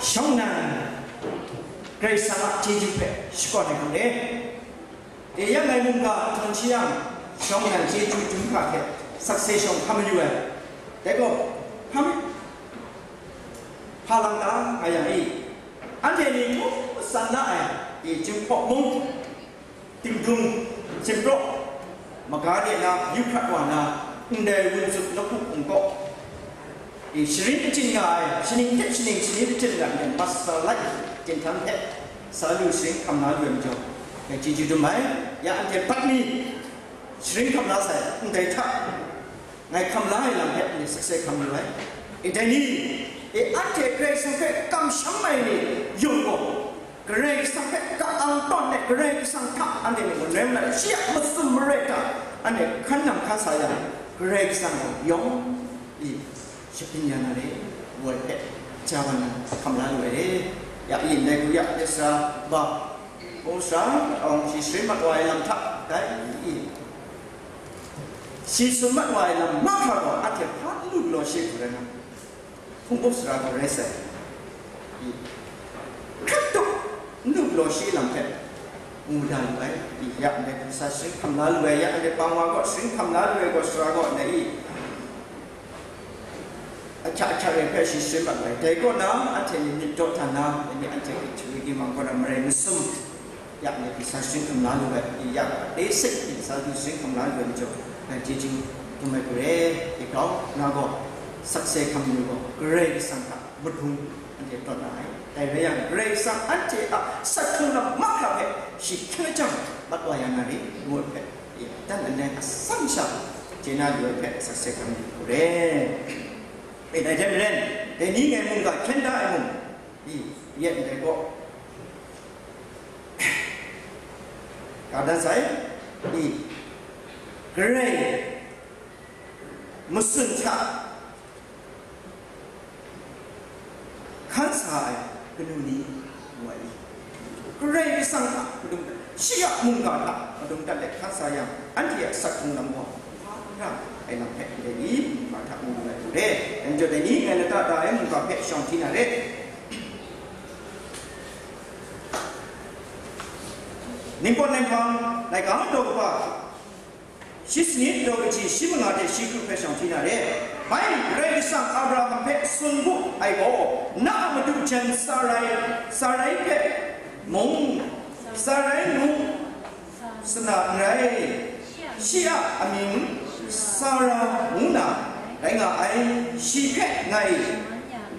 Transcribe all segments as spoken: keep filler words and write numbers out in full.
Shawng nnan Karai Kasang a chyeju hpe shakawn ai hku le. E yang ngai mungga nhtawm shi yang, shawng nnan chyeju dum hta hte sakse shawng hkam mayu ai. Dai gaw, hpa mi? Hpa lang ta nga yang i, anhte ni hku san la ai, i, Jinghpaw mung, Tingdung, Sinpraw, maga de na, yu hkrat wa na, ndai wun zup nawku hpung kaw, i, sharin achyin nga ai, shaning hte shaning, sharin achyin nga ai, master light, jinghtan hte, sa lu sharin hkam na lu ai majaw, ngai chyeju dum ai, ya anhte bat mi, sharin hkam na sai, ndai hta, ngai hkam la ai lam hpe anhte sakse hkam lu ai. E dai ni, e anhte Karai Kasang hpe kamsham ai ni yawng gaw, Karai Kasang hpe ka-ang tawn ai, Karai Kasang hta anhte myit manoi ma na, shi a matsun marai hta anhte hkan nang hkan sa yang, Karai Kasang gaw yawng i shapring ya na re, ngu ai hpe, ja wa na hkam la lu ai re. Ya, i ndai hku ya, Ezra ba, Ezra, awng shi sharin mat wa ai lam hta, dai i, shi tsun mat wa ai lam mahkra gaw, anhte hpa n lu galaw shi hku rai na, hpung up sara gaw rai sai. I, hkrat tup n lu galaw shi lam hpe, ngu da lu ai. I, ya ndai hku sa sharin hkam la lu ai, ya ndai bang wa gaw sharin hkam la lu ai gaw, sara gaw ndai i, ahkyak ahkyak rai hpe shi sharin mat ai. Dai kaw na, anhte ni myit daw hta na, dai ni anhte hte htingri timang kaw na marai masum, ya ni pyi sa sharin hkam la lu ai, i ya, basic pyi sa du sharin hkam la lu ai majaw, ngai chyeju dum ai hku re, i grau na gaw, sakse hkam lu gaw, Karai Kasang hta madung anhte tawn na ai. Dai rai yang, Karai Kasang anhte a asak hkrung lam mahkra hpe shi hkyen jang mat wa ya na ri, ngu ai hpe, i dan langai atsam sha chye na lu ai hpe, sakse hkam lu hku re. E, dai hte maren, dai ni ngai mungga hkyen da ai mung, i, yet ndai gaw, ka dan sai, i, Karai matsun hta hkan sa ai kanu ni, ngu ai. Karai Kasang hta madung dat, shi a mungga hta madung dat let hkan sa yang, anhte a asak hkrung lam gaw hpa n ra ai lam hpe ndai ni, ma hta n lu ai hku re. Dai majaw dai ni, ngai lata da ai mungga hpe shawng hti na re. Ningpawt Laihpang, laika daw kaba, shi sanit daw kaji shi manga hte shi hkru hpe shawng hti na re. Bai, Karai Kasang Abraham hpe tsun wu ai gaw, na a madu jan Sarai, Sarai hpe mung, Sarai ngu sa na n rai, shi a amying Sara ngu na rai nga ai, shi hpe ngai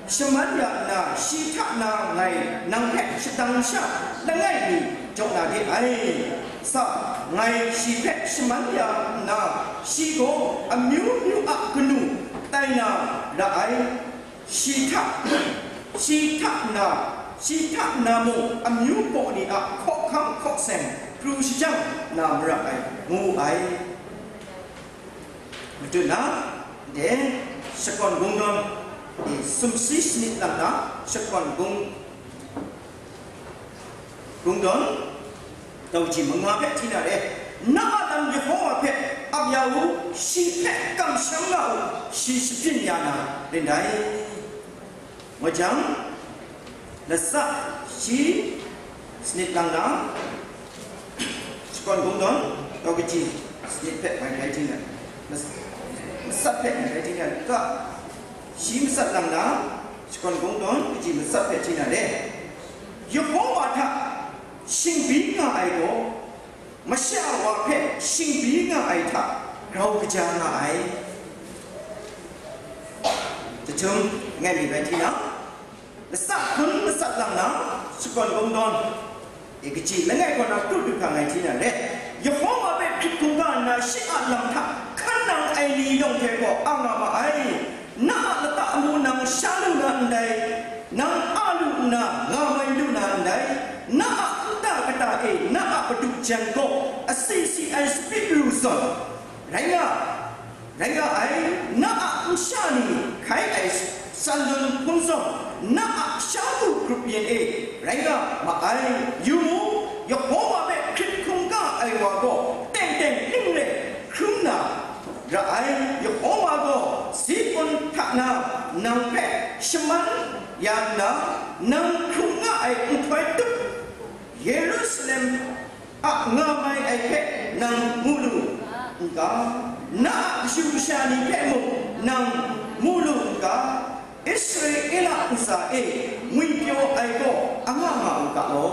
shaman ya nna, shi hta na ngai nang hpe shadang sha langai mi jaw na de ai. Sa, ngai shi hpe shaman ya nna, shi gaw amyu myu a kanu tai na ra ai, shi hta, shi hta na, shi hta na mung amyu baw ni a hkawhkam hkaw seng pru shajang na mara ai, ngu ai. Madu na, de, shakawn kungdawn, de, sumshi sanit lang na, shakawn kung, kungdawn, daw ji manga hpe hti na re, na a lam Yehova hpe ap ya u, shi hpe kamsham nga u, shi shapyin ya na rin dai. Ngut jang, latsa shi sanit lang na, shakawn kungdawn, daw kaji sanit hpe ngai rai hti na, mas-, matsat hpe ngai rai hti na, ga, shi matsat lang na, shakawn kungdawn, kaji matsat hpe hti na re. Yehova hta shingbyi nga ai gaw, masha wa hpe shingbyi nga ai hta grau kaja nga ai. Jahtum, ngai myit rai hti na, latsa hkun matsat lang na, shakawn kungdawn, e kaji langai kaw na kru du hkra ngai hti na re. Yehova hpe hkrit hkungga nna shi a lam hta hkan nang ai ni yawng hte gaw a nga ma ai. Na a lata amu nang sha lu na ndai, nang a lu nna nga mai lu na ndai, na a nta kata e na a madu jan gaw asi si ai sapyi ru zawn, rai nga, rai nga ai, na a nsha ni hkai ai tsanlun hpung zawn, na a sha du grup yin e, rai nga ma ai. Yu mu, Yehova hpe hkrit hkungga ai wa gaw teng teng hpring let hkrum na ra ai. Yehova gaw Zion hta na nang hpe shaman ya nna, nang hkrung nga ai nhtoi tup Yerusalem a nga mai ai hpe nang mu lu n ga? Na a kashu kasha ni hpe mung nang mu lu n ga? Israela ntsa e ngwipyaw ai gaw anga nga u ga law.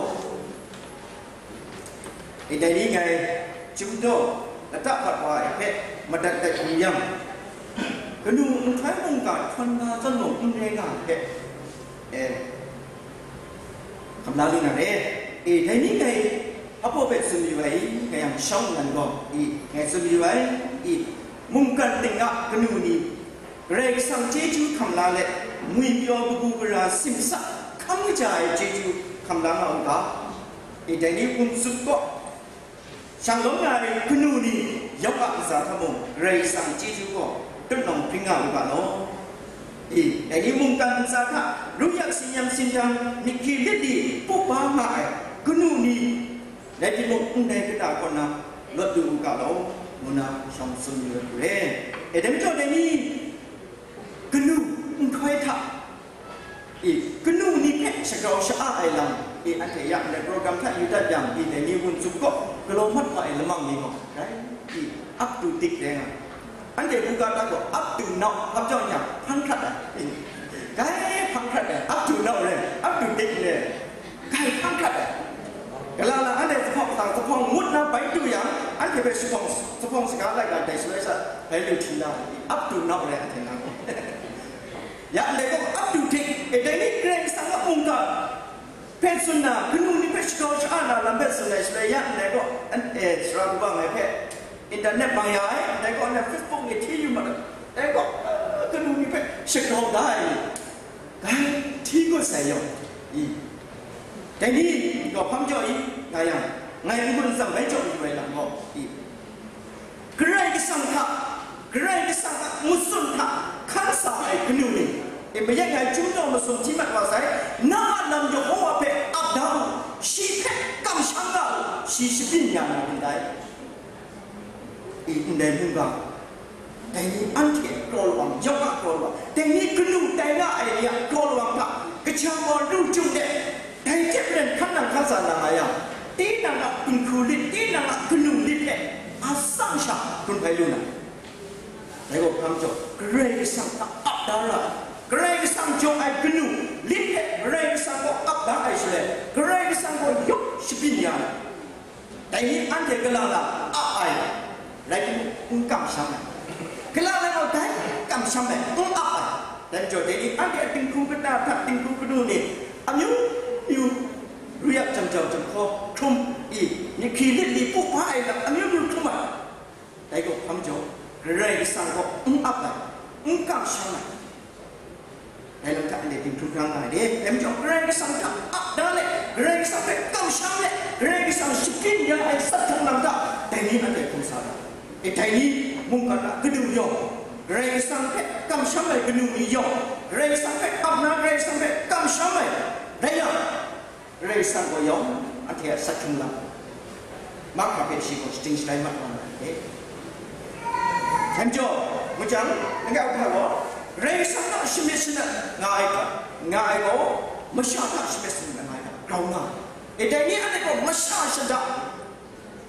E dai ni ngai chyum daw lata bat wa ai hpe madat dat yu yang, kanu nhtoi mungga htawn na zawn mung n rai nga ai hpe, e, hkam la lu na re. E, dai ni ngai hpaw hpe tsun mayu ai, ngai yang shawng nnan gaw, i, ngai tsun mayu ai, i, mungkan ting a kanu ni, Karai Kasang chyeju hkam la let, ngwipyaw kabu gara simsa hkam kaja ai chyeju hkam la nga u ga. E, dai ni hkum tsup gaw, shang lawm na ai kanu ni yawng a ntsa hta mung, Karai Kasang chyeju gaw tutnawng hpring nga u ga law. I, dai ni mungkan ntsa hta, ru yak sinyam sindang, myit hkri lit li, pup ba nga ai kanu ni, rai timung, ndai kata kaw na lawt lu u ga law, ngu na shawng tsun yu ai hku re. E, dai majaw dai ni, kanu nhtoi hta, i, kanu ni hpe shagrau sha-a ai lam, i, anhte ya ndai program hta yu dat yang, i, dai ni wun zup gaw galaw mat wa ai lamang ni gaw, rai, i, up to date rai nga. Anhte buga ta gaw up to now, hpap jau nya, hpang hkrat ai. Gai hpang hkrat ai, up to now rai, up to date rai. Gai hpang hkrat ai. Gala la anhte zuphpawng sa, zuphpawng ngut na bai du yang, anhte hpe zuphpawng, zuphpawng saga lai ga dai shaloi sha, bai lu hti na, up to now rai anhte na. Ya ndai gaw up to date, e dai ni Karai Kasang a mungga hpe tsun na, kanu ni hpe shagrau sha-a na lam hpe tsun ai shaloi, ya ndai gaw, an, e, sara kaw bang ai hpe, internet mang ya ai, ndai gaw, na Facebook ni hti yu ma ai, ndai gaw, eh, kanu ni hpe shagrau da ai ni, gai, hti kut sai yawng, i, dai ni, gaw hpang jaw i, nga yang, ngai n-gun tsang bai jaw yu ai lam gaw, i, Karai Kasang hta, Karai Kasang a matsun hta hkan sa ai kanu ni, e, mayat ngai chyum daw masum hti mat wa sai, na a lam Yehowa hpe ap da u, shi hpe kamsham da u, shi shabyin ya na ndai. I, ndai mungga, dai ni anhte kraw lawang, yawng a kraw lawang, dai ni kanu tai nga ai ni a kraw lawang hta, kaja gaw ru chyum de, dai hte maren hkan nang hkan sa na nga yang, tinang a dinghku lit, tinang a kanu lit hte, atsam sha hkun bai lu na. Dai gaw hpang jaw, Karai Kasang hta ap da ra ai, Karai Kasang jaw ai kanu lit hte Karai Kasang gaw ap da ai shaloi, Karai Kasang gaw yawng shabyin ya ai. Dai ni anhte gala la ap ai, rai timung, n kamsham ai. Gala la gaw dai n kamsham ai, n ap ai. Dai majaw, dai ni anhte a dinghku kata hta dinghku kanu ni amyu myu, ru yak jam jau jam hkaw hkrum i, myit hkri lit li pup ba ai lam amyu myu hkrum ai. Dai gaw hpang jaw, Karai Kasang gaw n ap ai, n kamsham ai. Dai lam hta anhte dinghkrum hkra nga ai de. Dai majaw, Karai Kasang hta ap da let, Karai Kasang hpe kamsham let, Karai Kasang shabyin ya ai sat hkrung lam hta, dai ni anhte hkum sa ga. E, dai ni mungkan a kanu yawng, Karai Kasang hpe kamsham ai kanu ni yawng, Karai Kasang hpe ap na, Karai Kasang hpe kamsham ai, dai yang, Karai Kasang gaw yawng anhte a sat hkrung lam, mahkra hpe shi gaw shading sharai mat wa na ai hte. Dai majaw, mujang, langai a hpa gaw, Karai Kasang hta shamyit shanat nga ai hta, nga ai gaw, masha hta shamyit shanat nga ai hta grau nga ai. E, dai ni anhte gaw masha shada,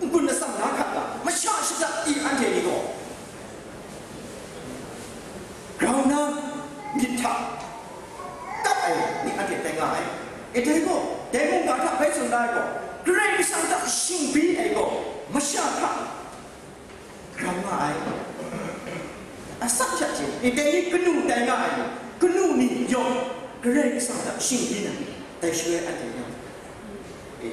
n-gun atsam na hkat ga, masha shada i anhte ni gaw, grau na myit hta kap ai ni anhte tai nga ai. E, dai gaw, dai mungga hta bai tsun da ai gaw, Karai Kasang hta shingbi ai gaw, masha hta grau nga ai. Asak sha hte, e, dai ni kanu tai nga ai, kanu ni yawng Karai Kasang hta shingbi na, dai shaloi anhte yawng, e,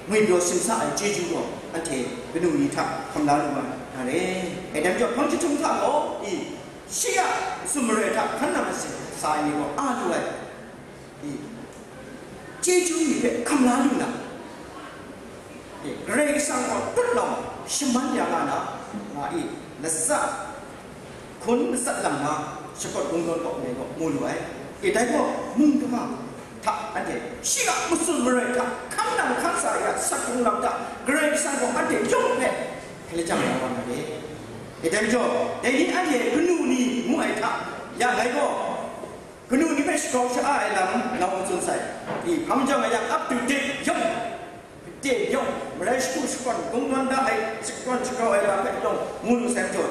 ngwipyaw simsa ai chyeju gaw anhte kanu ni hta hkam la lu wa na re. E, dai majaw hpang jahtum hta gaw, e, shi a tsun marai hta hkan nang sa ai ni gaw a lu ai, i, chyeju ni hpe hkam la lu na, i, Karai Kasang gaw tutnawng shaman ya nga na, nga i, latsa hkun matsat lam na, shakawt kungdawn kawk ndai gaw mu lu ai. I, dai gaw mungga hta anhte shi a matsun marai hta hkan nang hkan sa ya sat hkrung lam hta, Karai Kasang gaw anhte yawng hpe hkalajang ya wa na re. E, dai majaw, dai ni anhte kanu ni ngu ai hta, ya ngai gaw, Shakau sha-a ai lam nau n tsun sai. Di hpang jang a yak up to date yawng, date yawng, marai shagu shakwan, kungdawn da ai shakwan shagrau ai lam hpe yawng ngu lu sai majaw,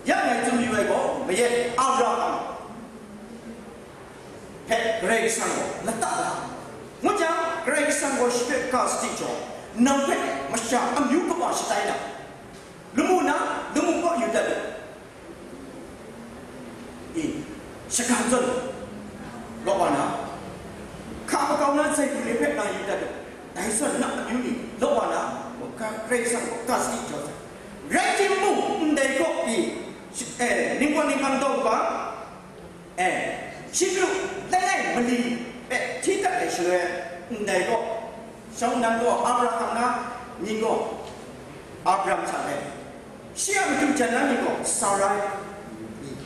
ya ngai tsun yu ai gaw, mayat Abraham hpe Karai Kasang gaw lata la. Ngu jang, Karai Kasang gaw shi hpe ga sadi jaw, nang hpe masha amyu kaba shatai na, lamu na, lamu kaw yu dat u. I, shagan zawn law wa na, hka makau na zaikun ni hpe na yu dat u. Dai zawn na amyu ni law wa na, mungga Karai Kasang gaw ga sadi jaw sai. Rai timung, ndai kaw i, shi-, eh, ningpawt ninghkang daw kaba, eh, shi kru langai mali hpe hti dat ai shaloi, ndai kaw, shawng nnan gaw Abraham na mying gaw Abram hta e. Shi a madu jan na mying gaw Sarai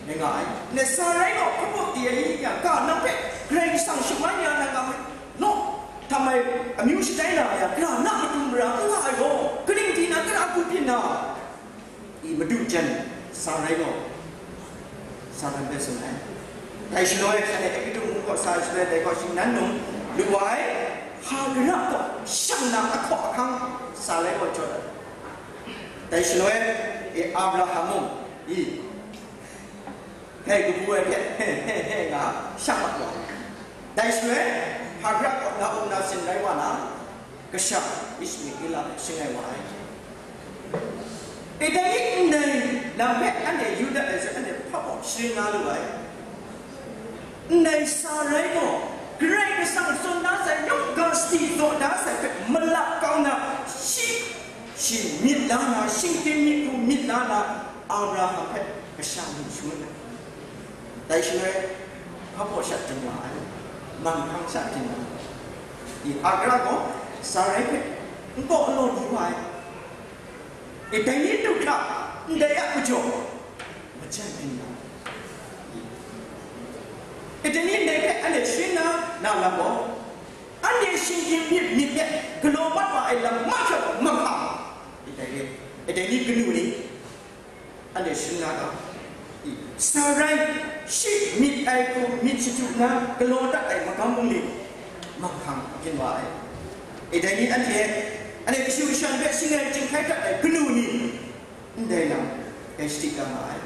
rai nga ai. Ngai Sarai gaw hkapawt di ai ni yang, ga nang hpe Karai Kasang shaman ya na nga ai. Law, htam ai amyu shatai na ya, gara na matu mara n nga ai gaw, kaning di na, gara hku byin na? I madu jan Sarai gaw Satan hpe tsun ai. Dai shaloi, shanhte Egutu mung kaw sa ai shaloi, dai kaw shingnan num lu ai, Hagara gaw shang na ahkaw ahkang Sarai gaw jaw dat ai. Dai shaloi, e, Abraham mung, i, hpe kabu ai hte, he, he, he nga shang mat wa ai. Dai shaloi, Hagara gaw na-um nasin rai wa na, kasha Ishmaela hpe shangai wa ai. E, dai ni ndai lam hpe anhte yu dat ai zawn, anhte hpa baw sharin na lu ai. Ndai Sarai gaw, Karai Kasang tsun da sai, yawng ga sadi tsaw da sai hpe malap kau na, shi, shi myit la na, shingkring myit hku myit la na, Abraham hpe kasha lu shangun ai. Dai shaloi, hpa baw shat jin wa ai, manghkang shat jin wa ai. I Hagara gaw Sarai hpe n kaw n law di wa ai. E, dai ni du hkra ndai a majaw, majan byin nga ai. E, dai ni ndai hpe anhte sharin na, na lam gaw, anhte shinggyim myit myit de galaw mat wa ai lam mahkra gaw manghkang. E, dai ni, e, dai ni kanu ni, anhte sharin na ga, i, Sarai shi myit ai hku myit shadu na galaw dat ai magam bungli manghkang byin wa ai. E, dai ni anhte, anhte kashu kasha ni hpe shangai chyinghkai dat ai kanu ni, ndai lam dai shadi da nga ai.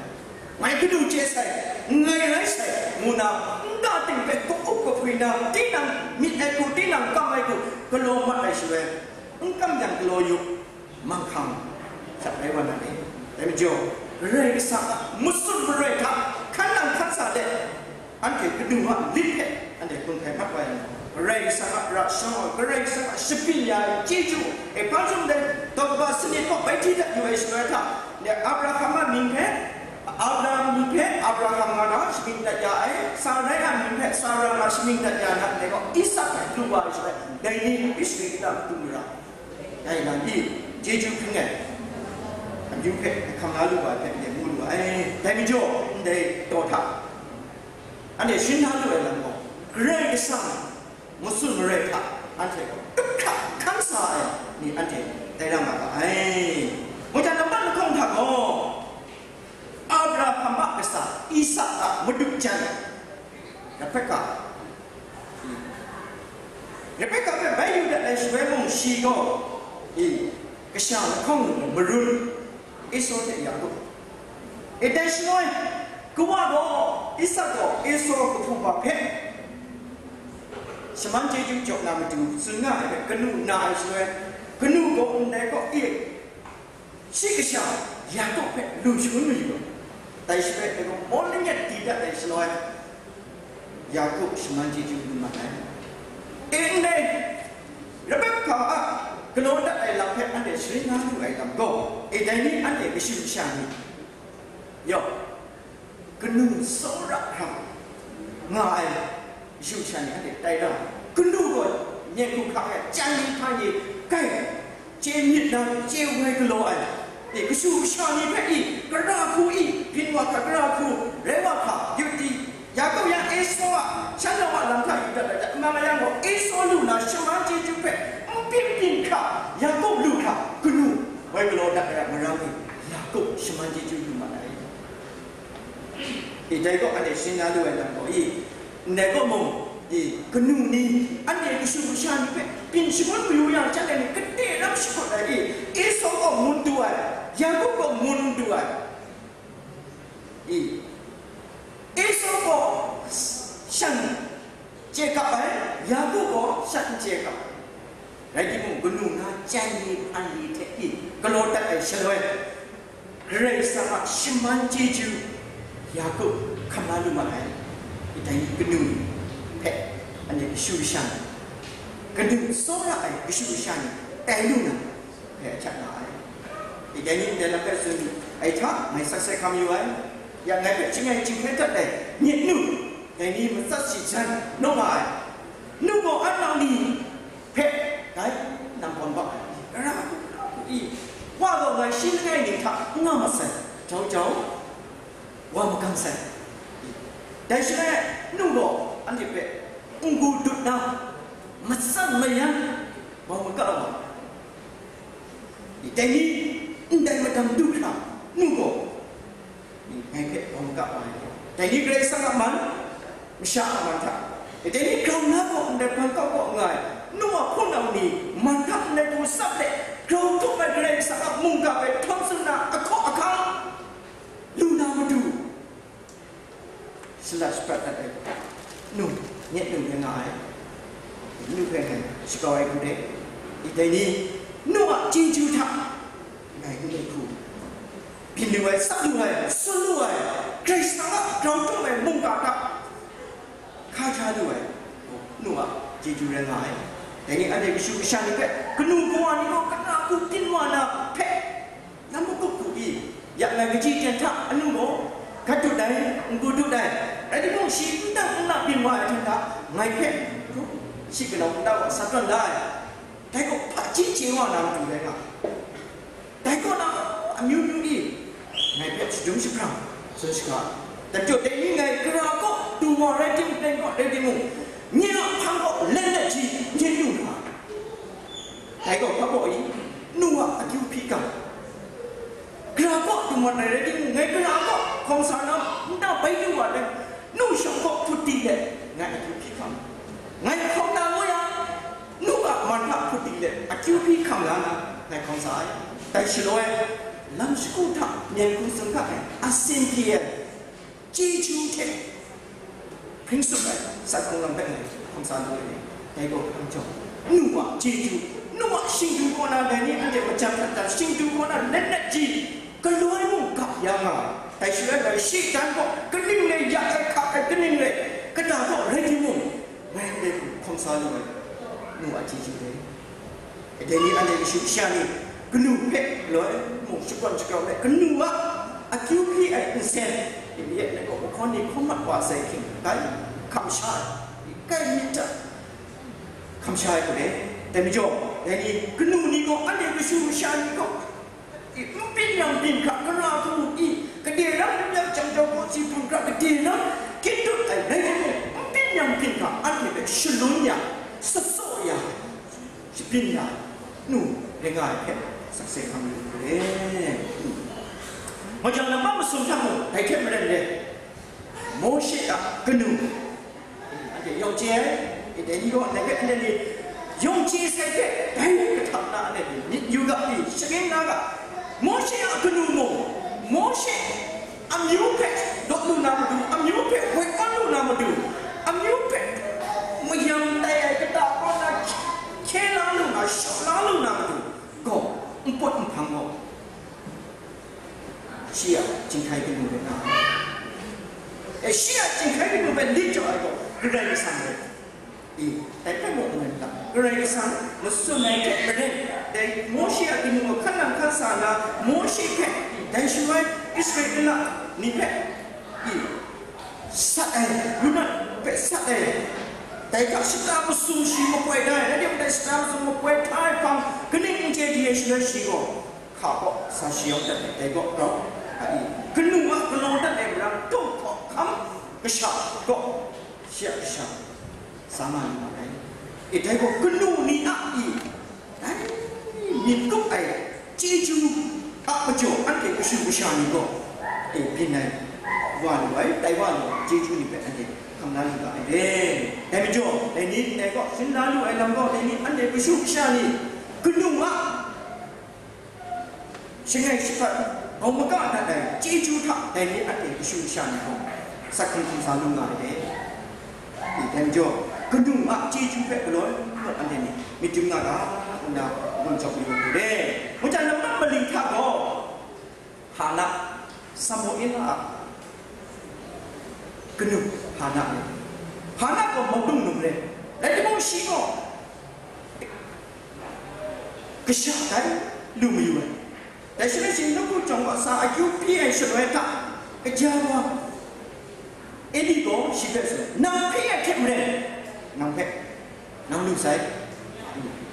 Ngai kanu chye sai, ngai rai sai, ngu na, nta ting hpe ka-up kahpwi na, tinang myit ai hku, tinang kam ai hku galaw mat ai shaloi, n kam yang galaw yu, manghkang sha rai wa na ni? Dai majaw, Karai Kasang a matsun maroi hta hkan nang hkan sa let, anhte kanu a lit hpe anhte hkun hkai mat wa yang, Karai Kasang a ra shawng ai, Karai Kasang a shabyin ya ai chyeju, e, hpa shum dai, daw kaba sanit kaw bai hti dat yu ai shaloi hta, Abraham a mying hpe, Abraham mying hpe Abraham nga na shamying dat ya ai, Sarai a mying hpe Sara nga shamying dat ya na, dai gaw Isak hpe lu wa ai shaloi, dai ni Israela matu mara Dai lam i, chyeju hpring ai amyu hpe hkam la lu ai hpe ndai mu lu ai. Dai majaw, ndai daw hta anhte sharin na lu ai lam gaw, Karai Kasang matsun maroi hta anhte gaw dup hkra hkan sa ai ni anhte tai ra nga ga ai. Mungdan nambat lahkawng hta gaw, Abraham a kasa Isak a madu jan Rebeka, Rebeka hpe bai yu dat ai shaloi mung, shi gaw, i, kasha lahkawng marun, Esau hte Yaku. E, dai shaloi, kawa gaw, Isak gaw Esau kahpu hpa hpe shaman chyeju jaw na matu tsun nga ai hpe kanu na ai shaloi, kanu gaw ndai gaw, e, shi kasha Yaku hpe lu shangun mayu ai. Dai shaloi, dai gaw maw lanyet di dat ai shaloi, Yaku shaman chyeju lu mat ai. E, ndai Rebeka a galaw dat ai lam hpe anhte sharin na lu ai lam gaw, e, dai ni anhte kashu kasha ni, yawng, kanu tsawra hkra nga ai kashu kasha ni anhte tai ra ai. Kanu gaw, myen hku hkra ai, chyan ni hpa ni, kai, chye myit na, chye woi galaw ai, e, kashu kasha ni hpe i, kara hku i, byin wa hkra, kara hku rai wa hkra, yu di, Yaku yang Esau a shan nau a lam hta yu dat ai hta, nang a yang gaw, Esau lu na shaman chyeju hpe n byin byin hkra, Yaku lu hkra, kanu woi galaw dat ai a marang e, Yaku shaman chyeju lu mat ai. I, dai gaw anhte sharin na lu ai lam gaw i, Ndai kaw mung, e, kanu ni, anhte kashu kasha ni hpe byin shangun mayu yang, shanhte ni gade lam shakut ai, e, Esau gaw ngun du ai, Yaku gaw ngun du ai, e, Esau gaw shan chye kap ai, Yaku gaw shan n chye kap ai. Rai timung, kanu na chyai ni hpan ni hte, e, galaw dat ai shaloi, Karai Kasang a shaman chyeju Yaku hkam la lu ma ai. Dai ni kanu hpe anhte kashu kasha ni, kanu tsawra ai kashu kasha ni tai lu na hpe ahkyak nga ai. Dai ni ndai lam hpe tsun ai hta, ngai sakse hkam yu ai. Ya ngai hpe chyangai chyinghkrai dat ai myit nu, dai ni matsat shi jan naw nga ai. Nu gaw an nau ni hpe dai nang gawn bak ai, gara hku, gara hku i, wa gaw ngai shi langai ning hta n nga mat sai, jau jau, wa magang sai. Dai shaloi, nu gaw anhte hpe n-gu dut na, matsan mayang bau makau wa, dai ni ndai madam du hkra, nu gaw ngai hpe bau makau wa ai. Dai ni Karai Kasang a man, masha a man hta, dai ni grau na gaw ndai bang kau kaw nga ai, nu a hpunau ni man hta ndai hku tsap let, grau htum ai Karai Kasang a mungga hpe htawn tsun na ahkaw ahkang lu na matu, salat shaprat dat ai nu, nyet nu rai nga ai, nu hpe ngai shakau ai hku de, dai ni nu a chyeju hta ngai n hku byin lu ai, tsap lu ai, tsun lu ai, Karai Kasang a grau htum ai mungga hta hkaja lu ai, nu a chyeju rai nga ai. Dai ni anhte kashu kasha ni hpe, kanu kawa ni gaw kana hku byin wa na hpe, lam magup hku i, ya ngai kaji ten hta anu gaw gat dut ai, n-gu dut ai, rai timung, shi n dang n na byin wa ai hten hta, ngai hpe shi kanau nta wa sa tawn da ai. Dai gaw hpaji chye wa na matu rai nga ai. Dai kaw na amyu myu ni ngai hpe shadum jahprang tsun shaga ai. Dai majaw, dai ni ngai gara kaw du wa rai tim, dai kaw rai timung, nye a hpang gaw let let ji nye lu nga ai. Dai gaw hpa gaw i, nu a akyu hpyi gang, gara kaw du wa ai rai timung, ngai gara kaw hkawm sa na nta bai lu wa ai, nu shawng kaw hput di let ngai akyu hpyi hkam, ngai hkawm na ngu yang, nu a man hta hput di let akyu hpyi hkam la na ngai hkawm sa ai. Dai shaloi, lam shagu hta myen hkrung tsun ga ai, asin pyi ai, chyeju hte hpring tsup ai, sat hkrung lam hpe ngai hkawm sa lu ai. Dai gaw hkang jawng, nu a chyeju, nu a shingdu kaw na dai ni anhte majan hkrat dan, shingdu kaw na let let ji, galoi mung gap ya nga ai. Dai shaloi ngai shi dan gaw kaning rai ya ai, hka ai kaning rai, kata gaw rai timung, ngai ndai hku hkawm sa lu ai, nu a chyeju dai. Dai ni anhte kashu kasha ni, kanu hpe loi mung shakawn shakrau let, kanu a akyu hpyi ai nsen, myit let gaw mahkawn ni hkawm mat wa sai hkying, dai hkam sha ai, kai myit hta hkam sha ai hku dai. Dai majaw, dai ni kanu ni gaw anhte kashu kasha ni gaw, i, n byin yang byin hkra, gara hku i, gade lam n yang jang jau gaw, si hpang hkra gade lam kyit dut ai rai timung, n byin yang byin hkra, anhte hpe shalun ya, sat tsaw ya, shabyin ya, nu rai nga ai hpe, sakse hkam yu hku re. Majaw, nambat masum hta mung, dai hte maren re, Mawshe a kanu, anhte yawng chye ai, dai ni gaw, dai hpe anhte ni yawng chye sai hte, dai hpe kahtang na anhte ni myit yu ga, i, sharin na ga, Mawshe a kanu mung, Mawshe amyu hpe daw lu na matu, amyu hpe woi awn lu na matu, amyu hpe mayam tai ai kata kaw na hkye la lu na, shaw la lu na matu gaw, npawt nhpang gaw, shi a jinghkai kanu rai nga ai. E, shi a jinghkai kanu hpe lit jaw ai gaw, Karai Kasang rai. E, dai hpe mung n rai nna, Karai Kasang matsun ai hte maren, dai Mawshe a kanu gaw hkan nang hkan sa nna, Mawshe hpe, dai shaloi Israela ni hpe, e, sat ai, Yuna hpe sat ai, dai hta shata masum shi makoi da ai, rai timung, dai shata masum makoi hta ai hpang kaning n chye di ai shaloi, shi gaw hka kaw sa shayawng dat ai, dai kaw rau, a i, kanu a galaw dat ai marang, daw hkawhkam kasha kaw, shi a kasha sa nga lu ma ai. E, dai gaw kanu ni a i, dai myit kup ai chyeju a majaw, anhte kashu kasha ni gaw, e, byin ai wa lu ai, tai wa lu ai chyeju ni hpe anhte Hkam na lu ga ai re. Dai majaw, dai ni ndai gaw, shing na lu ai lam gaw, dai ni anhte kashu kasha ni, kanu a shangai shahpat, bawng maga dat ai chyeju hta, dai ni anhte kashu kasha ni gaw, sat hkrung hkrung sa lu nga ai re. Dai majaw, kanu a chyeju hpe galaw mung anhte ni myit dum nga ga, nna gun jawk mayu ai re. Ngu jang, nambat mali hta gaw, Hana, Samuela a kanu Hana ni, Hana gaw mawdung num re, rai timung, shi gaw kasha tai lu mayu ai. Dai shaloi shi nawku jawng wa sa akyu hpyi ai shaloi hta, kaja wa Eli gaw shi hpe tsun, "Nang hpyi ai hte maren, nang hpe nang lu sai,"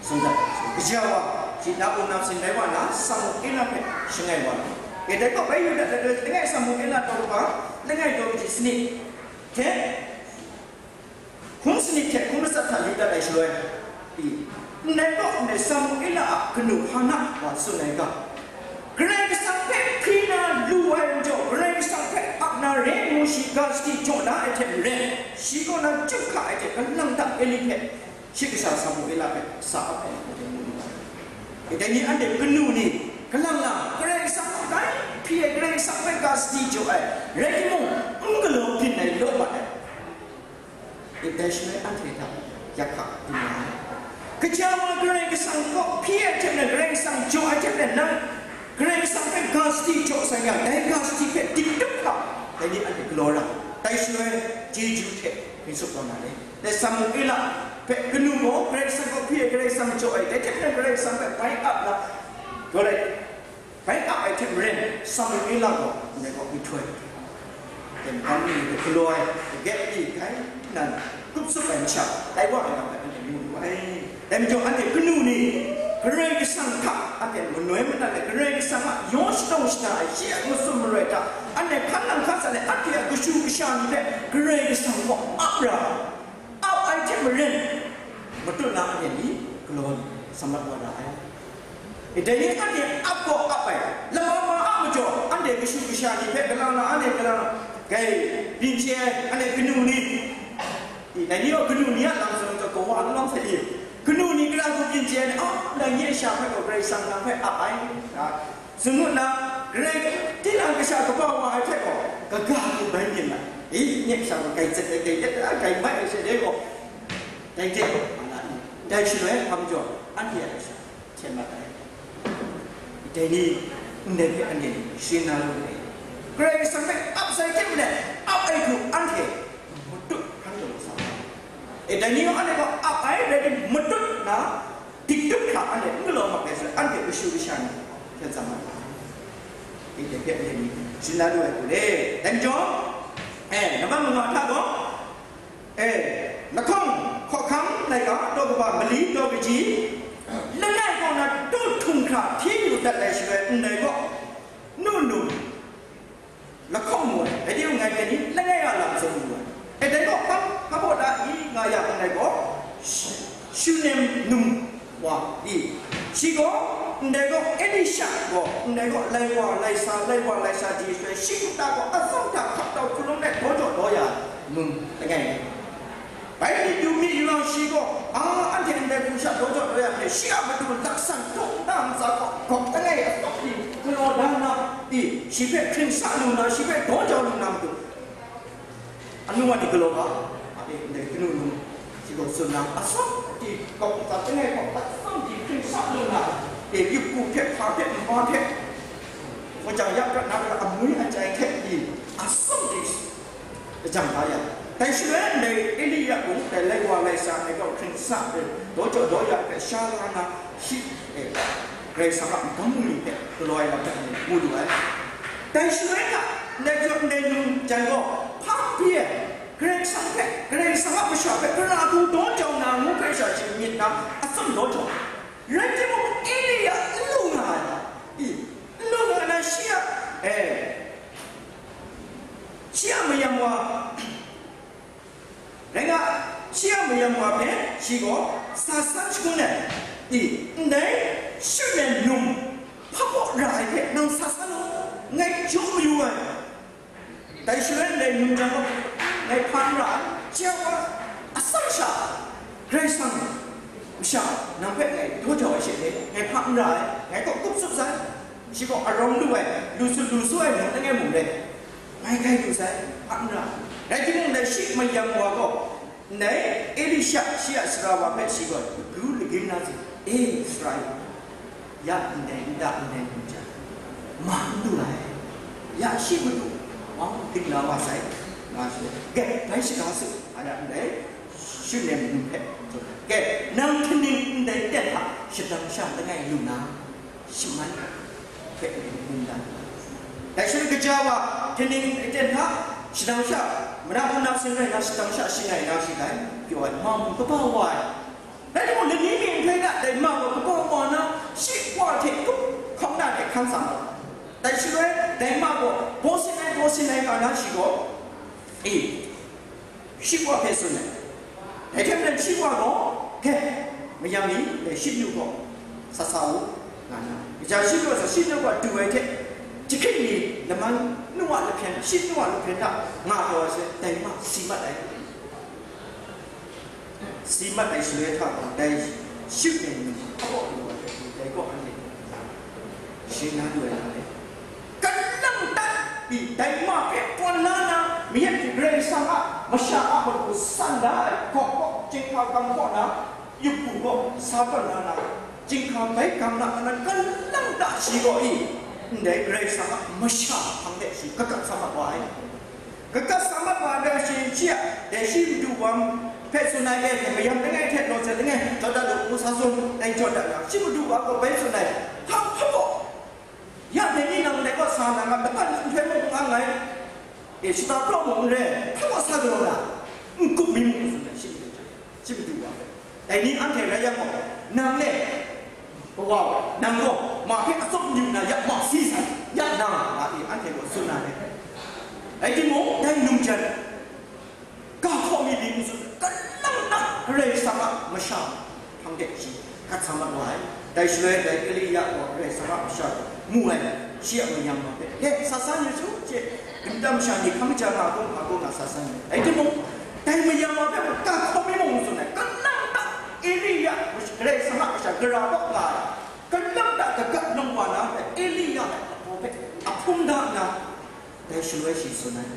tsun dat. Kaja wa, shi na u na sin rai wa na, Samuela hpe shangai wa ai. E, dai gaw bai yu dat ai, langai Samuela daw kaba, langai daw kaji sanit hte, hkun sanit hte hkun matsat hta yu dat ai shaloi, i, ndai gaw ndai Samuela a kanu Hana wa tsun ai ga, Karai Kasang hpe hpyi na lu ai majaw, Karai Kasang hpe ap na re ngu shi ga sadi jaw na ai hte maren, shi kaw na chyu hka ai hte, kalang ta Eli hpe shi kasha Samuela hpe sa ap ai hte mu lu ai. Dai ni anhte kanu ni, kalang lang, Karai Kasang hpe hpyi ai, Karai Kasang hpe ga sadi jaw ai, rai timung, n galaw byin ai law mat ai. Dai shaloi anhte hta yak hka dum nga ai. Kaja wa Karai Kasang kaw hpyi ai hte maren, Karai Kasang jaw ai hte maren, nang Karai Kasang hpe ga sadi jaw sai nga, dai ga sadi hpe dik tup hta, dai ni anhte galaw ra, dai shaloi chyeju hte hpring tsup taw na le. Dai Samuela hpe kanu gaw Karai Kasang kaw hpyi ai, Karai Kasang jaw ai, dai hte maren Karai Kasang hpe bai ap na, jaw ai. Bai ap ai hte maren, Samuela gaw ndai gaw myihtoi, ten bang mi hte galaw ai, saget mi grai nan, kup tsup ai masha, tai wa ai lam hpe anhte mu lu ai. Dai majaw, anhte kanu ni, Karai Kasang hta anhte manoi manat ai, Karai Kasang a yaw shadawn shana ai, shi a matsun maroi hta, anhte hkan nang hkan sa ai, anhte a kashu kasha ni hpe Karai Kasang gaw ap ra ai. Ap ai hte maren, matut na anhte ni galaw ni, sa mat wa ra ai. E, dai ni anhte ap gaw ap ai, lama ma a majaw, anhte kashu kasha ni hpe galang na, anhte galang na, gai byin chye ai, anhte kanu ni, e, dai ni gaw kanu ni a lam zawn gaw, kawa lawm sai i, kanu ni gara hku byin chye ai, a, dai ni a sha hpe gaw Karai Kasang nang hpe ap ai, a, Tsun ngut na, Karai, tinang kasha kaba wa ai hte gaw, kaga hku bai byin ai. I, nye kasha gaw, grai zet ai, grai yet ai, grai mai ai she de gaw, dai hte, dai shaloi hpa majaw, anhte a kasha hte mat ai. Dai ni, ndai hpe anhte ni shing na lu ai. Karai Kasang hpe ap sai hte maren, ap ai hku anhte matut hkan taw sa ai. E, dai ni gaw anhte gaw ap ai, rai timung, matut na, Dik tup hkra anhte n galaw mat ai shaloi, anhte kashu kasha ni hpyen tsam ai. Anhte hpe anhte ni shing na lu ai hku le. Dai majaw, e, nambat manga hta gaw, e, lahkawng hkawhkam laika daw kaba mali daw kaji, langai kaw na tu htung hkra hpyi yu dat ai shaloi, ndai gaw, nu num, lahkawng mu ai, dai de ngai hte ni langai a lam zawn mu ai. E, dai gaw hpa, hpa baw da i nga yang, ndai gaw Shu-, Shunem num wa i, shi gaw, ndai gaw Elisha gaw, ndai gaw lai wa, lai sa, lai wa, lai sa di shaloi, shi nta gaw atsawm hta hkap tau hkrung let daw jaw daw ya num langai. Bai myit yu myit yu yang shi gaw, a, anhte ndai hku sha daw jaw daw ya hpe, shi a matu laksan htaw nta ntsa gaw, gawk langai atsawm ni galaw da nna, i, shi hpe hkring sa lu nna, shi hpe daw jau lu na matu, anu wa ni galaw ga, a, e, ndai kanu num, shi gaw tsun na, atsawm di gawk ntsa langai gaw, atsawm di hkring sa lu nna, e, yup hku hpe, hpa hpe, nma hpe, gaja ya prat na, amwi ajai hte, i, atsawm di Lajang la yang, dai shaloi ndai Elia mung dai lai wa lai sa ai gaw hkring sa ai, daw jaw daw ya hpe sha la na, shi, e, Karai Kasang a magam bungli hpe galaw ai lam hpe mu lu ai. Dai shaloi hta, ndai jaw ndai num jan gaw hpa n pyi ai, Karai Kasang hpe, Karai Kasang a masha hpe, gara hku daw jau na ngu hpe sha shi myit na atsawm daw jau ai. Rai timung, Elia n lu nga ai, i, n lu nga na shi a, e, Shi a mayam wa, rai nga, shi a mayam wa hpe shi gaw sa san shangun ai, i, ndai Shunem num hpa baw ra ai hpe nang sa san u, ngai jaw mayu ai. Dai shaloi ndai num jang gaw, ngai hpa n ra ai, Jehova atsam sha, Karai Kasang masha nang hpe ngai daw jau ai she le, ngai hpa n ra ai, ngai kaw kup tsup sai, shi gaw arawng lu ai, lu su lu su ai mung langai mung rai, ngai grai lu sai, hpa n ra ai. Rai timung, dai shi mayam wa gaw, ndai Elisha shi a sara wa hpe shi gaw lagru lagim na tsun, E Israela, ya ndai nta ndai nu jan, ma n lu ai, ya shi madu, wa mung ding la wa sai, nga shi, gai, bai shaga su, a ya ndai, shut nem nu hpe, gai, nang htingnu ndai ten hta shadang sha langai lu na, shaman hpe ngun dan, dai shi kaja wa htingnu ten hta shadang sha, mara hpung na sin rai na shadang sha shangai na shi dai, pyaw ai, ma mung kaba wa ai. Rai timung, lani mi nhtoi na dai ma gaw kaba wa na, shi wa hte tup hkawng na hte hkan sa ai. Dai shaloi, dai ma gaw baw sin ai, baw sin ai nga na shi gaw, e, shi wa hpe tsun ai. Dai hte maren shi wa gaw, ge, mayam ni, dai shi nu gaw, sa sa u, nga na. Kaja shi nu gaw, sa shi nu gaw du ai hte, jahkring ni laman nu a lahpyen, shi nu a lahpyen hta nga taw ai shaloi, dai ma si mat ai. Si mat ai shaloi hta gaw, dai shut ai ni hpaw lu ai, dai gaw anhte shing na lu ai lam e. Kalang dat pyi, dai ma hpe kawn la na, mayat Karai Kasang a masha a matu san da ai, gawk gaw, chyinghka gam kaw na, yup hku gaw sa tawn na na, chyinghka bai gam na na, kalang dat shi gaw i, ndai Karai Kasang a masha hpang de shi kagat sa mat wa ai. Kagat sa mat wa ai, dai shi, shi a, dai shi madu wa hpe tsun ai, e, mayam langai hte law hte langai, jaw dat lu, ngu sa tsun, dai jaw dat yang, shi madu wa gaw bai tsun ai, hpa, hpa gaw, ya dai ni nang dai gaw sa na nga, laban nhtoi mung n ang ai, e, shata praw mung n re, hpa gaw sa galaw na, n-gup mi mung n tsun ai, shi madu, shi madu wa hpe. Dai ni anhte rai yang gaw, nang le, Kawa, nang gaw ma hpe atsawm yu na ya ma si sai, ya nang, nga i anhte gaw tsun na re. Rai timung, dai num jan, ga hkaw mi byin n tsun, kalang na Karai Kasang a masha hpang de shi gat sa mat wa ai. Dai shaloi dai Elia gaw Karai Kasang a masha gaw mu ai, shi a mayam ma hpe, e, sa san yu su, she, Dum tam sha ni hkam ja nga hkung hpa hkung nga sa san ai. Rai timung, dai mayam wa hpe mung, ga hkaw mi mung tsun ai, kalang ta Elia, Karai Kasang a masha gara kaw nga ai, kalang ta kaga lung wa na hpe, Elia a hpaw hpe ahpung da nna, dai shaloi shi tsun ai,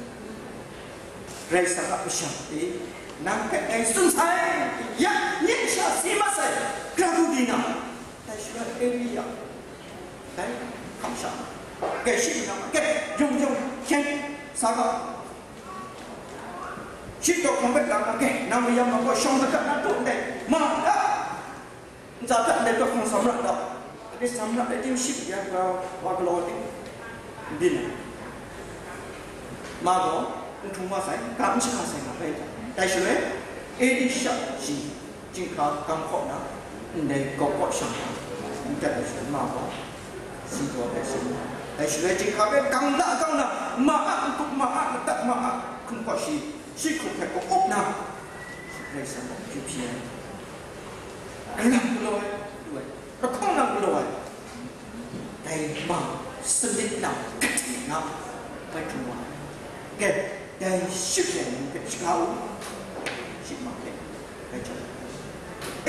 Karai Kasang a masha e, nang hpe ngai tsun sai, ya, nye sha si mat sai, gara du di na, dai shaloi Elia, dai hkam sha, gai shi mayam, gai, yung yung, hkyen, sa ga, shi taw hkawng hpe lang na, gai, nang mayam ma gaw shawng madat na tu ndai, ma da, ntsa hta ndai taw hkawng samra da, ade samra dai ting shi ya ga, wa galaw ting, byin ai. Ma gaw, n htung wa sai, ga n shahka sai nga bai hta. Dai shaloi, Elisha shi, chyinghka gam hkaw na, ndai gawk kaw shang na, n dat ai shaloi, ma gaw, si taw ai shaloi, dai shaloi chyinghka hpe gang la gang na, ma a n-gup, ma a madat, ma a hkum hkaw shi, shi hkum hpe kaw up na, Karai Kasang gaw hpyi hpyi ai. Galang galaw ai, lu ai, lahkawng lang galaw ai. Dai ma, sanit lam, kahti na, bai hkrum wa ai. Gai, dai shut ai ni hpe shaga u, shi ma hpe, bai chyawm ai.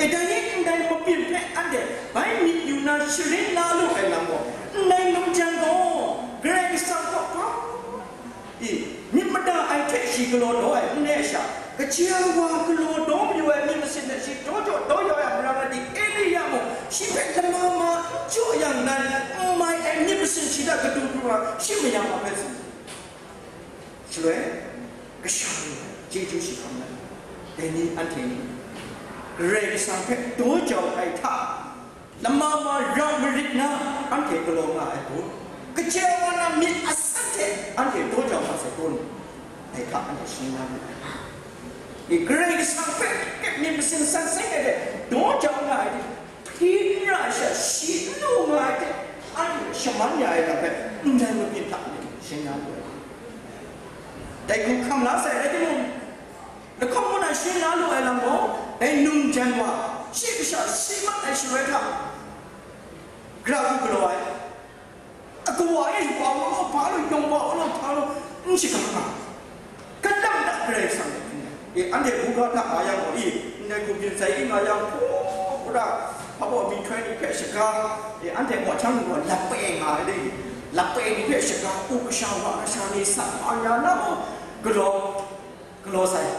E, dai ni ndai mabyin hpe anhte bai myit yu na sharin la lu ai lam gaw, ndai num jan gaw, Karai Kasang kaw hpa, i, myit mada ai hte shi galaw daw ai n re ai sha, kaja wa galaw daw mayu ai myit masin hte shi daw jaw daw ya ai a marang rai di, Elia mung shi hpe lama ma n jaw yang nan, n mai ai myit masin shi hta kadu pru ai, shi mayam a hpe tsun. Shaloi, kasha ni chyeju shi hkam ai, dai ni anhte ni Karai Kasang hpe daw jau ai hta, lama ma ra marit na anhte galaw nga ai kun? Kaja wa na myit asan hte anhte daw jau nga sai kun? Dai hta anhte shing na myit. Ni Karai Kasang hpe myit masin san seng ai hte daw jau nga ai ni, hpyi n ra ai sha, shi n lu nga ai hte anhte shaman ya ai lam hpe ndai mabyin hta myit shing na lu ai. Dai hku hkam la sai rai timung, lahkawng mung na shing na lu ai lam gaw, dai num jan wa, shi kasha si mat ai shaloi hta, gara hku galaw ai, a kawa e wa wa law, hpa law, yawng wa wa law, hpa law, n shakang nga, galang da Karai Kasang hpe hpyi ai. E, anhte buga hta nga yang gaw, e, ndai hku byin sai i nga yang, hpaw, hpaw, hpaw, myihtoi ni hpe shaga, e, anhte gaw hkyang gaw lape nga ai de, lape ni hpe shaga, u kasha wa kasha ni sa hpa ya na mung, galaw, galaw sai.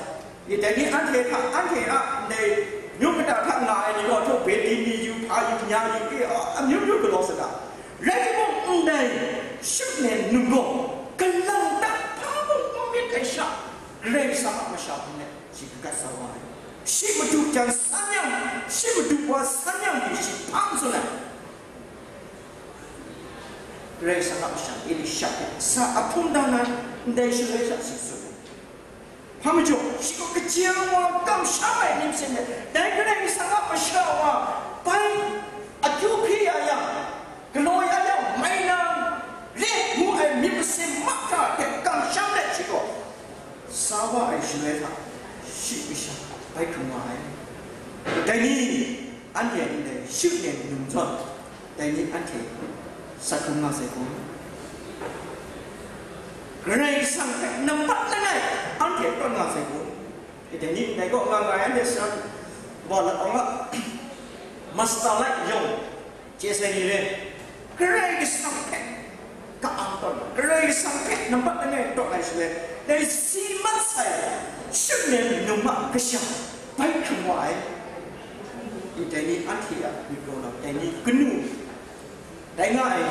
E, dai ni anhte hta, anhte a ndai myu kata hta nga ai ni gaw, htaw Beti mi yu, hpa yu, nya yu, e, amyu myu galaw sa ga. Rai timung, ndai shut ne num gaw, kalang ta hpa mung n myit ai sha, Karai Kasang a masha hpang de shi kagat sa wa ai. Shi madu jan san yang, shi madu wa san yang ni shi hpang tsun ai. Karai Kasang a masha Elisha hpe sa ahpung dan ai, ndai shaloi sha shi tsun ai. Hpa majaw, shi gaw kaja wa kamsham ai ni hpyen de, dai Karai Kasang a masha wa bai akyu hpyi ya yang, galaw ya yang, mai na re ngu ai myit masin mahkra hte kamsham let shi gaw, sa wa ai shaloi hta, shi kasha bai hkrum wa ai. Dai ni, anhte ndai shut ne num zawn, dai ni anhte sa hkrum nga sai kun? Karai Kasang hpe nambat langai anhte tawn nga sai kun? Dai ni ndai kaw nga nga ai, anhte saran wa lat awng a, mustard like yawng chye sai ni re, Karai Kasang hpe ka-ang tawn, Karai Kasang hpe nambat langai tawn ai shaloi, dai si mat sai, shut ne num a kasha bai hkrum wa ai. Dai ni anhte a myit galaw lam, dai ni kanu, dai nga ai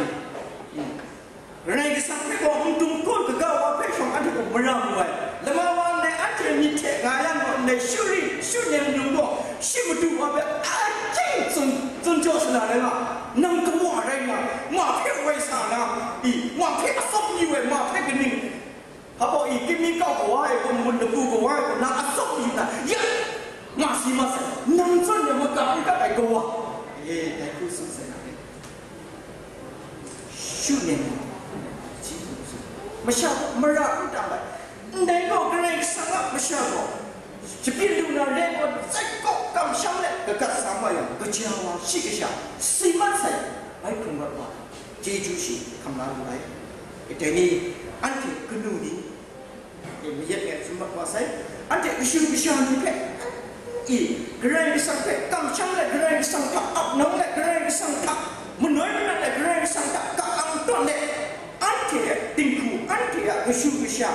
ni, Karai Kasang hpe gaw n dungkun kaga wa hpe shawng anhte gaw mara mu ai. Lama wa ndai anhte myit hte nga yang gaw, ndai shut ri, shut ne num gaw, shi madu wa hpe ahkying tsun, tsun jaw sa na rai nga, nang kawa rai nga, ma hpe woi sa na, i, ma hpe atsawm yu ai, ma hpe kaning, hpa baw i, kimi kau kawa ai, kun mun lagu kawa ai, kun na atsawm yu na, ya, ma si ma sai, nang zawn e maga n gat ai kawa, e, dai hku tsun sai na rai. Shut ne, masha gaw mara n tam ai. Ndai gaw Karai Kasang a masha gaw, shapyit lu na re gaw, zai kaw kamsham let kagat sa ma yang, kaja wa shi kasha si mat sai, bai hkrung rawt wa, chyeju shi hkam la lu ai. Dai ni, anhte kanu ni, E, mayat ngai tsun mat wa sai, anhte kashu kasha ni hpe, i, Karai Kasang hpe kamsham let, Karai Kasang hta ap nang let, Karai Kasang hta manoi manat let, Karai Kasang hta ka-ang tawn let, anhte a dinghku, anhte a kashu kasha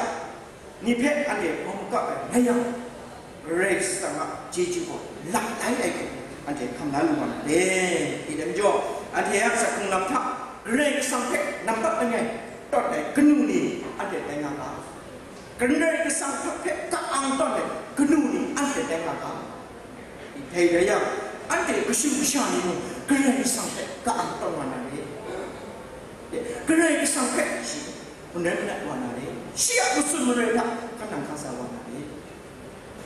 ni hpe anhte hkawm kap ai rai yang, Karai Kasang a chyeju gaw lap lai ai hku anhte hkam la lu wa na re. Dai majaw, anhte a asak hkrung lam hta Karai Kasang hpe nambat langai tawn ai kanu ni anhte tai nga ga. Karai Kasang hpe ka-ang tawn ai kanu ni anhte tai nga ga. Dai rai yang, anhte kashu kasha ni mung Karai Kasang hpe ka-ang tawn wa na re. Karai Kasang hpe shi manoi manat wa na re. Shi a matsun maroi hta hkan nang hkan sa wa na re.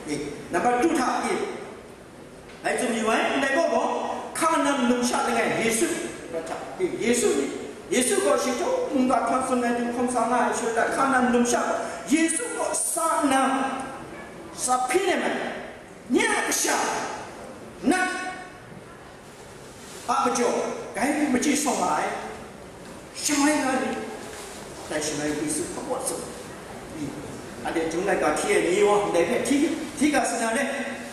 E, nambat tu hta e, ngai tsun yu ai, ndai gaw gaw, Hkanan numsha langai Yesu, e, Yesu ni, Yesu gaw shi htaw mungga htawn tsun ai du hkawm sa nga ai shaloi hta, Hkanan numsha gaw Yesu kaw sa nna, sa hpyi nem ai, nye a kasha, nat a majaw, dai machyi sawng nga ai, shamai nga ai ni, dai shaloi Yesu hkawt tsun, i, anhte Chyum laika hti ai ni gaw, ndai hpe hti, hti ga sa na re,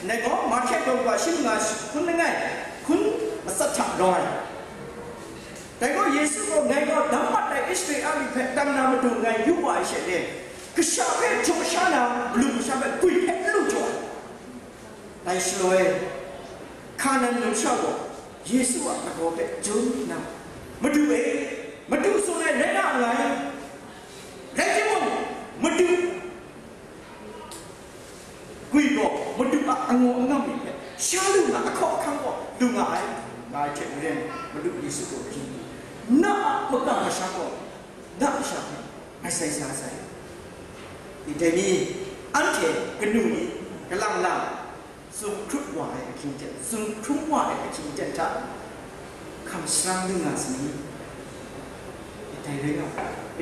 ndai gaw, Mahte daw ga shi manga hkun langai, hkun matsat hta rawng ai. Dai gaw, Yesu gaw, ngai gaw dang mat ai Israela myi hpe tam na matu ngai yu wa ai she le, kasha hpe jaw sha na, malu masha hpe gwi hpe n lu jaw ai. Dai shaloi, Hkanan numsha gaw Yesu a lagaw hpe jum nna, Madu e, Madu tsun ai rai nga nngai, rai timung, Madu gwi gaw Madu a angaw angam ni hpe sha lu nga, ahkaw ahkang gaw lu nga ai, nga ai hte maren, Madu Yesu gaw byin, na a makam masha gaw, na masha hpe ngai sai sa sai. Dai ni, anhte kanu ni, kalang lang, tsun hkrup wa ai ahkying ten, tsun hkrum wa ai ahkying ten hta, hkam sara lu nga sai ni? Dai rai nga,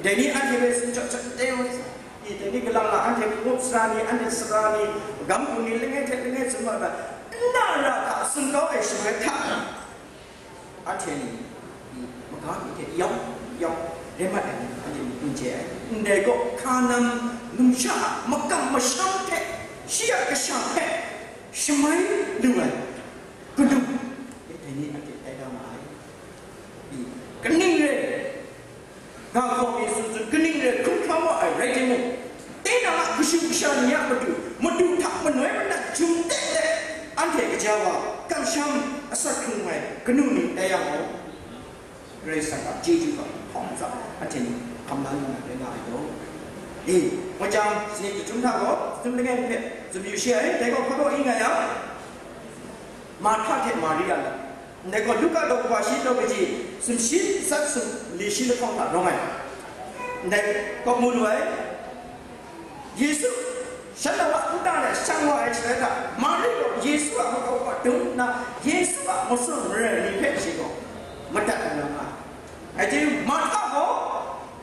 dai ni anhte hpe tsun chyawm chyawm teng wa sai. Dai ni kalang lang anhte hpe ngup sara ni, anhte sara ni, magam hku ni, langai hte langai tsun wa ai, n na ra hta tsun kau ai shaloi hta, anhte ni, i, maga mi hte yau yau rai mat ai ni, anhte ni n chye ai. Ndai gaw, Hkanan numsha a makam masham hte Shi a kasha hpe shamai lu ai kanu, dai ni anhte tai da ma ai. Kaning rai, ga hkaw mi tsun tsun, kaning rai hkrum hkra wa ai rai timung, tinang a kashu kasha ni a matu, madu hta manoi manat jum tet let, anhte kaja wa kamsham asak hkrung ai kanu ni tai yang gaw, Karai Kasang a chyeju hkawm hpawng tsap ai, anhte ni hkam la lu na rai nga ai gaw. E, Mawjang sanit jahtum hta gaw, jahtum langai hpe tsun yu shi ai, dai gaw hpa gaw i nga yang, Marhta hte Maria lam. Ndai gaw Luka daw kaba shi daw kaji, sumshi tsat sumli shi lahkawng hta rawng ai. Ndai gaw mu lu ai. Yesu, shanhte a nta e shang wa ai shaloi hta, Mari gaw Yesu a makau hpa dung nna, Yesu a matsun marai ni hpe shi gaw madat ai nga ai. Ai hte Marhta gaw,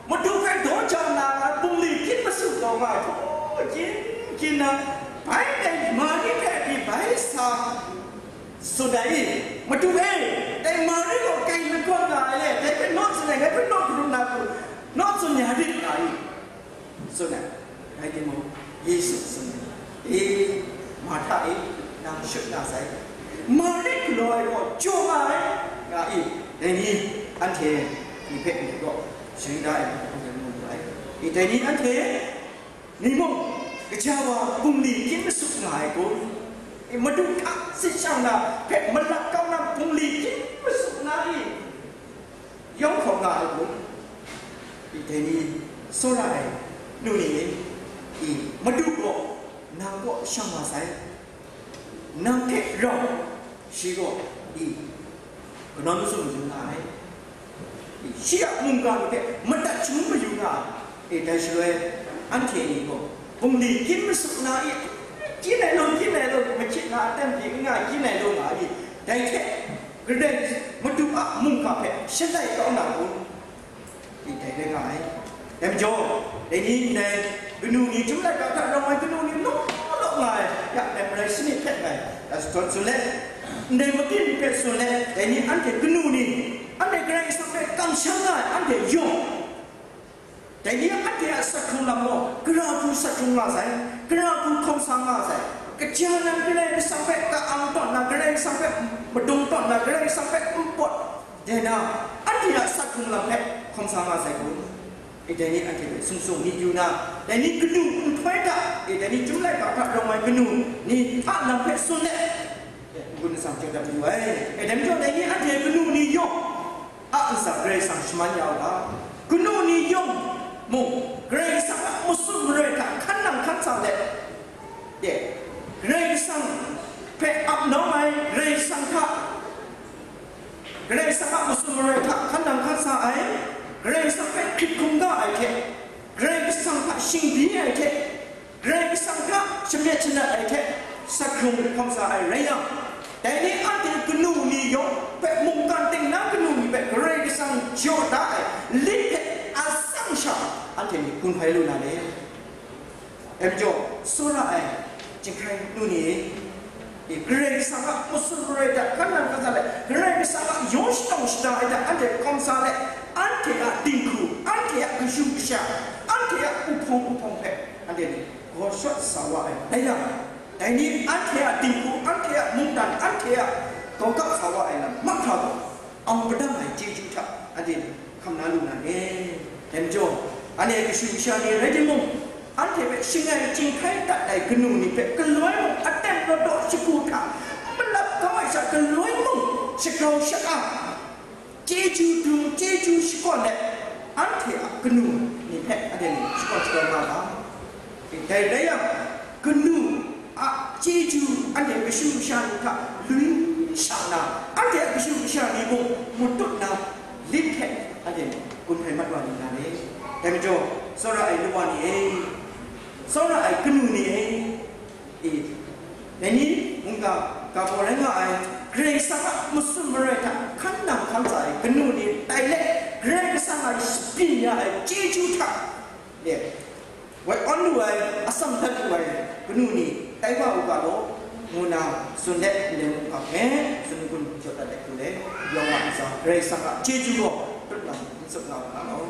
Madu hpe daw ja na nga ai bungli hkyit masu taw nga ai htaw, gyin gyin na, bai dai Mari hpe pyi bai sa tsun ai i, Madu e, dai Mari gaw kai lagawn nga ai le, dai hpe naw tsun ai, ngai hpe naw hkrum na hku, naw tsun ya rit nga i, tsun ai. Rai timung, Yesu tsun ai, E, Marhta e, nang shut nga sai, Mari galaw ai gaw jaw nga ai, nga i, dai ni anhte ni hpe ndai gaw sharin da ai, anhte mu mu ai. E, dai ni anhte ni mung, kaja wa bungli hkyit masu nga ai kun? E, Madu hta sit shang na hpe malap kau na bungli hkyit masu nga i? Yawng hkawm nga ai kun? I, dai ni, tsawra ai nu ni, i, Madu gaw nang kaw shang wa sai, nang hte rau shi gaw, i, kanawn mazum mazum nga ai, i, shi a mungga ni hpe madat shangun mayu nga ai. E, dai shaloi, anhte ni gaw bungli hkyit masu na i, hkyit ai law, hkyit ai law, mahkyit na aten pyi n nga, hkyit ai law nga i, dai hte Karai Madu a mungga hpe shalai kau na kun? I, dai rai nga ai. Dai majaw, dai ni ndai kanu ni, Chyum laika hta rawng ai kanu ni law law nga ai, ya, dai marai sanit hpe ngai, a, tsun let, ndai mabyin hpe tsun let, dai ni anhte kanu ni, anhte Karai Kasang hpe kamsham nga ai, anhte yawng, dai ni anhte a asak hkrung lam gaw, gara hku asak hkrung nga sai, gara hku hkawm sa nga sai, kaja nan Karai Kasang hpe ka-ang tawn na, Karai Kasang hpe madung tawn na, Karai Kasang hpe npawt dai na, anhte a asak hkrung lam hpe hkawm sa nga sai kun? E, dai ni anhte hpe sung sung myit yu na, dai ni kanu nhtoi hta, e, dai ni Chyum laika hta rawng ai kanu ni a lam hpe tsun let, n-gun atsam jaw dat mayu ai. E, dai majaw dai ni anhte kanu ni yawng a ntsa Karai Kasang shaman ya u ga, kanu ni yawng mung Karai Kasang a matsun marai hta hkan nang hkan sa let, e, Karai Kasang hpe ap nawng ai, Karai Kasang hta, Karai Kasang a matsun marai hta hkan nang hkan sa ai, Karai Kasang hpe hkrit hkungga ai hte, Karai Kasang hta shingbyi ai hte, Karai Kasang hta shamyet shanat ai hte, asak hkrung hkawm sa ai rai yang, dai ni anhte kanu ni yawng hpe mungkan ting na kanu ni hpe Karai Kasang jaw da ai lit hte atsang sha anhte ni gun hpai lu na le? Dai majaw, tsawra ai chyinghkai nu ni e, Karai Kasang a matsun marai hta hkan nang hkan sa let, Karai Kasang a yawng shatawng shada ai hta anhte hkawm sa let, anhte a dinghku, anhte a kashu kasha, anhte a uhpung uhpawng hpe anhte ni gaw shawt sa wa ai rai yang, dai ni anhte a dinghku, anhte a mungdan, anhte a gaw kap sa wa ai lam mahkra gaw, ang padang ai chyeju hta anhte hkam na lu na ne? Dai majaw, anhte kashu kasha ni rai timung, anhte hpe shangai chyinghkai dat ai kanu ni hpe galoi mung aten law daw shagu hta malap kau ai sha galoi mung shagrau sha-a, chyeju du, chyeju shakawn let, anhte a kanu ni hpe anhte ni shakawn shakawn nga ga. Dai rai yang, kanu a chyeju anhte kashu kasha ni hta lui sha na, anhte a kashu kasha ni mung matut na, lit hte anhte gun hpai mat wa ni na le? Dai majaw, tsawra ai nu wa ni e, tsawra ai kanu ni e, e, dai ni mungga ga gaw rai nga ai, Karai Kasang a matsun marai hta hkan nang hkan sa ai kanu ni tai let, Karai Kasang a shabyin ya ai chyeju hta, e, woi awn lu ai, atsam dat lu ai kanu ni tai wa u ga law, ngu na tsun let, ndai mungga hpe tsun gun jaw dat ai hku le, yawng a ntsa Karai Kasang a chyeju gaw tut na n tsup nga u ga law.